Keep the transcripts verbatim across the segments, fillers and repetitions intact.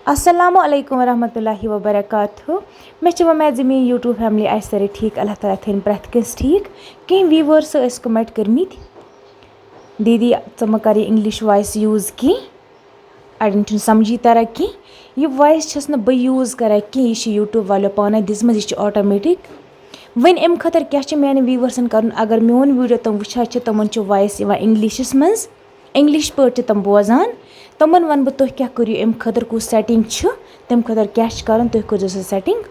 السلام علیکم ورحمۃ اللہ وبرکاتہ۔ مےٚ چھِ وۄمید زِ میٛٲنۍ YouTube family آسہِ سٲرٕے ٹھیٖک۔ اللہ تعالیٰ تھٲیِن پرٛٮ۪تھ کٲنٛسہِ ٹھیٖک۔ کینٛہہ viewers ٲسۍ comment کٔرمٕتۍ، "دیٖدی، ژٕ مہٕ کَر یہِ English voice use کینٛہہ، اَڑٮ۪ن چھُنہٕ سَمجھی تَران کینٛہہ۔ یہِ voice چھَس نہٕ بہٕ use کَران کینٛہہ، یہِ چھِ YouTube والیو پانَے دِژمٕژ، یہِ چھِ automatic۔" وۄنۍ اَمہِ خٲطرٕ کیٛاہ چھِ میٛانٮ۪ن viewersن کَرُن؟ اگر میون video تِم وٕچھان چھِ، تِمَن چھُ voice یِوان Englishس منٛز، English پٲٹھۍ چھِ تِم بوزان۔ تِمَن وَنہٕ بہٕ، تُہۍ کیٛاہ کٔرِو اَمہِ خٲطرٕ، کُس setting چھِ، تَمہِ خٲطرٕ کیٛاہ چھِ کَرُن، تُہۍ کٔرۍزیو سۄ setting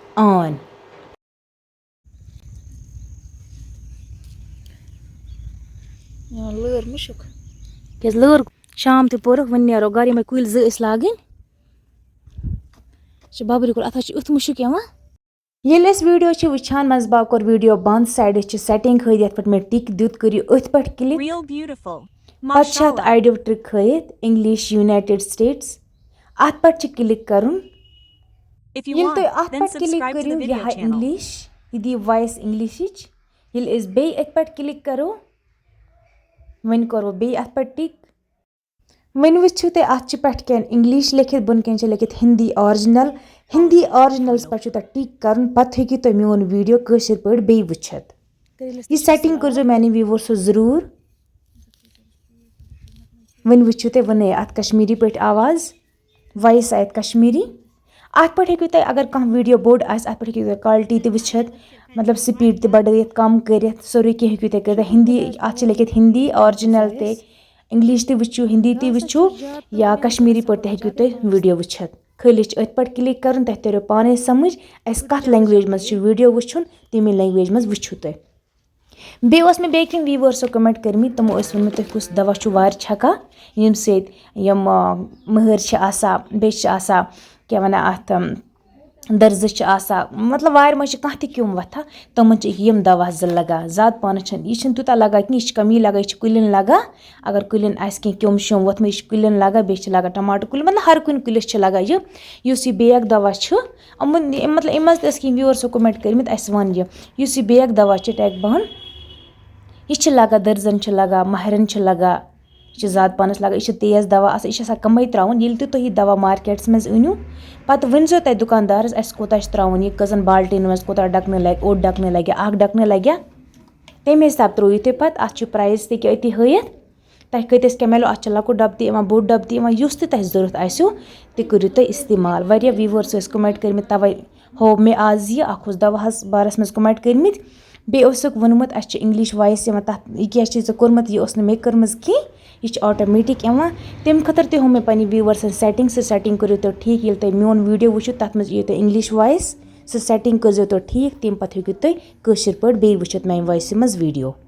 on۔ یِوان لٲر مُشُک۔ کیٛازِ لٲر؟ شام تہِ پوٚرُکھ، وۄنۍ نیرو گَرٕ، یِمَے کُلۍ زٕ ٲسۍ لاگٕنۍ۔ چھِ بَبرِ کُل، اَتھ حظ چھِ یُتھ مُشُک یِوان۔ ییٚلہِ أسۍ video چھِ وٕچھان، منٛزٕ باگ کوٚر video بنٛد، sideس چھِ setting ہٲیِتھ، یَتھ پٮ۪ٹھ مےٚ tick دیُت، کٔرِو أتھۍ پٮ۪ٹھ click۔ Real beautiful۔ پَتہٕ چھِ اَتھ ماشاءاللہ۔ Audio trick ہٲیِتھ، English United States۔ اَتھ پٮ۪ٹھ چھِ click کَرُن۔ If you ییٚلہِ want, تُہۍ اَتھ then پٮ۪ٹھ click subscribe to the کٔرِو، video یہِ ہاے channel۔ English، یہِ دِیہِ voice Englishٕچ۔ ییٚلہِ أسۍ بیٚیہِ أتھۍ پٮ۪ٹھ click کَرو، وۄنۍ کَرو بیٚیہِ اَتھ پٮ۪ٹھ tick۔ وۄنۍ وٕچھِو تُہۍ، اَتھ چھِ پٮ۪ٹھ کَنۍ English لیکھِتھ، بۄن کَنۍ چھِ لیکھِتھ ہِندی original۔ ہِندی originalس پٮ۪ٹھ چھُو تۄہہِ tick کَرُن، پَتہٕ ہیٚکِو تُہۍ میون video کٲشِر پٲٹھۍ بیٚیہِ وٕچھِتھ۔ یہِ setting کٔرۍزیو میٛانٮ۪ن viewersو ضروٗر۔ وۄنۍ وٕچھِو تُہۍ، وۄنۍ آے اَتھ کشمیٖری پٲٹھۍ آواز، voice آے اَتھ کشمیٖری۔ اَتھ پٮ۪ٹھ ہیٚکِو تُہۍ، اگر کانٛہہ video بوٚڑ آسہِ، اَتھ پٮ۪ٹھ ہیٚکِو تُہۍ quality تہِ وٕچھِتھ، مطلب speed تہِ بَڑٲیِتھ، کَم کٔرِتھ، سورُے کینٛہہ ہیٚکِو تُہۍ کٔرِتھ۔ ہِندی، اَتھ چھِ لیکھِتھ ہِندی original تہِ، English تہِ وٕچھِو، ہِندی تہِ وٕچھِو، یا کشمیٖری پٲٹھۍ تہِ ہیٚکِو تُہۍ video وٕچھِتھ۔ خٲلی چھِ أتھۍ پٮ۪ٹھ click کَرُن، تۄہہِ تَریو پانَے سَمٕجھ اَسہِ کَتھ language منٛز چھُ video وٕچھُن، تَمی language منٛز وٕچھِو تُہۍ۔ بیٚیہِ اوس مےٚ بیٚیہِ کینٛہہ viewersو comment کٔرمٕتۍ، تِمو ٲسۍ ووٚنمُت، تُہۍ کُس دوا چھُو وارِ چھَکان، ییٚمہِ سۭتۍ یِم، آ، مٔہر چھِ آسان، بیٚیہِ چھِ آسان، کیٛاہ وَنان اَتھ، اَم، دٔرزٕ چھِ آسان، مطلب وارِ منٛز چھِ کانٛہہ تہِ کیوٚم وۄتھان، تِمَن چھِ یِم دوا زٕ لَگان۔ زیادٕ پانَس چھِنہٕ، یہِ چھِنہٕ تیوٗتاہ لَگان کینٛہہ، یہِ چھِ کَمی لَگان، یہِ چھِ کُلٮ۪ن لَگان۔ اگر کُلٮ۪ن آسہِ کینٛہہ کیوٚم شیوٚم ووٚتھمُت، یہِ چھِ کُلٮ۪ن لَگان، بیٚیہِ چھِ لَگان ٹماٹر کُلٮ۪ن، مطلب ہر کُنہِ کُلِس چھِ لَگان یہِ۔ یُس یہِ بیگ دوا چھُ، یِمَن، یہِ، مطلب، یِم حظ ٲسۍ کینٛہہ viewersو comment کٔرمٕتۍ، اَسہِ وَن یہِ، یُس یہِ بیگ دوا چھِ ٹیک بہن، یہِ چھِ لَگان، دٔرزَن چھِ لَگان، مَہرٮ۪ن چھِ لَگان، یہِ چھِ زیادٕ پَہنَس لَگان، یہِ چھِ تیز دوا آسان، یہِ چھِ آسان کَمٕے ترٛاوُن۔ ییٚلہِ تہِ تُہۍ یہِ دوا marketس منٛز أنِو، پَتہٕ ؤنۍزیو تَتہِ دُکاندارَس، اَسہِ کوٗتاہ چھِ ترٛاوُن یہِ، کٔژَن بالٹیٖن منٛز کوٗتاہ ڈَکھنہٕ لَگہِ، اوٚڑ ڈَکھنہٕ لَگیٛا، اَکھ ڈَکھنہٕ لَگیٛا، تَمہِ حِساب ترٛٲیِو تُہۍ پَتہٕ۔ اَتھ چھُ price تہِ کیٛاہ أتی ہٲیِتھ، تۄہہِ کۭتِس کیٛاہ میلو۔ اَتھ چھِ لۄکُٹ ڈَبہٕ تہِ یِوان، بوٚڑ ڈَبہٕ تہِ یِوان، یُس تہِ تۄہہِ ضوٚرَتھ آسیو، تہِ کٔرِو تُہۍ استعمال۔ واریاہ viewersو ٲسۍ comment کٔرمٕتۍ، تَوَے ہوو مےٚ آز یہِ۔ اَکھ اوس دَواہَس بارَس منٛز comment کٔرمٕتۍ، بیٚیہِ اوسُکھ ووٚنمُت، اَسہِ چھِ English voice یِوان، تَتھ، یہِ کیٛاہ چھِ ژےٚ کوٚرمُت، یہِ اوس نہٕ مےٚ کٔرمٕژ کینٛہہ، یہِ چھِ automatic یِوان۔ تَمہِ خٲطرٕ تہِ ہوو مےٚ پنٛنہِ viewersن setting، سُہ setting کٔرِو تُہۍ ٹھیٖک۔ ییٚلہِ تُہۍ میون video وٕچھِو، تَتھ منٛز یِیِو تُہۍ English voice، سُہ setting کٔرۍزیو تُہۍ ٹھیٖک، تَمہِ پَتہٕ ہیٚکِو تُہۍ کٲشِر پٲٹھۍ بیٚیہِ وٕچھِتھ میٛانہِ voiceہِ منٛز video۔